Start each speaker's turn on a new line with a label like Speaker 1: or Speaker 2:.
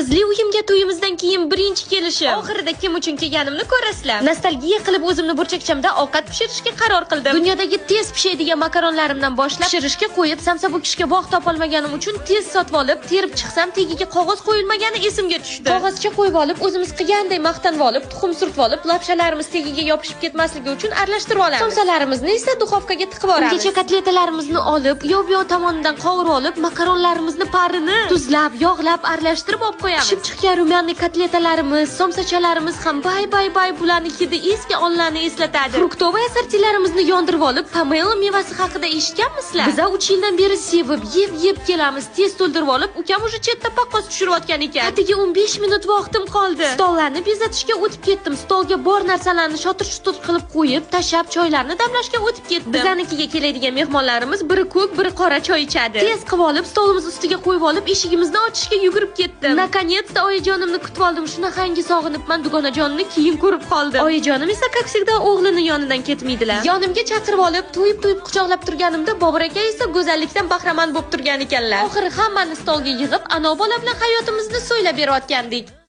Speaker 1: Qizli uyimga to'yimizdan keyin birinchi kelishim. Oxirida kim uchun kelganimni ko'rasizlar. Nostalgiya qilib o'zimni burchakchamda ovqat pishirishga qaror qildim. Dunyodagi tez pishadigan makaronlarimdan boshlab pishirishga qo'yib, samsa bukishga vaqt topolmaganim uchun tez sotib olib, terib chiqsam tagiga qog'oz qo'yilmagani esimga tushdi. Qog'ozcha qo'yib olib, o'zimiz qilganday maqtanib olib, tuxum surtib olib, lapshalarimiz tagiga yopishib ketmasligi uchun aralashtirib olamiz. Somsalarimizni esa duxovkaga tiqib yuboramiz. Ungacha kotletalarimizni olib, yov-yov tomonidan qovurib olib, makaronlarimizni parini tuzlab, yog'lab aralashtirib olib qo'yamiz. Pishib chiqqan румяный kotletalarimiz, somsachalarimiz ham bay bay bay bularni hidi eski onlarni eslatadi. Фруктовый assortilarimizni yondirib olib, pomelo mevasi haqida eshitganmisizlar? Biza 3 yildan beri sevib, yeb-yeb kelamiz. Tez to'ldirib olib, ukam уже chetda paqqos tushirayotgan ekan. Atigi 15 minut vaqtim qoldi. Stollarni bezatishga o'tib ketdim. Stolga bor narsalarni shotir-shutur qilib qo'yib, tashab choylarni damlashga o'tib ketdim. Bizanikiga keladigan mehmonlarimiz biri ko'k, biri qora choy ichadi. Tez qilib olib, stolimiz ustiga qo'yib olib, eshigimizni ochishga yugurib ketdim. Наконец-то oyijonimni kutib oldim. Shunaqangi sog'inibman, dugonajonimni keyin ko'rib qoldim. Oyijonim esa, как всегда, o'g'lini yonidan ketmaydilar. Yonimga chaqirib olib, to'yib-to'yib quchoqlab turganimda Bobur aka esa go'zallikdan bahramand bo'lib turgan ekanlar. Oxiri hammani stolga yig'ib, ana bola bilan hayotimizni so'ylab berayotgandik.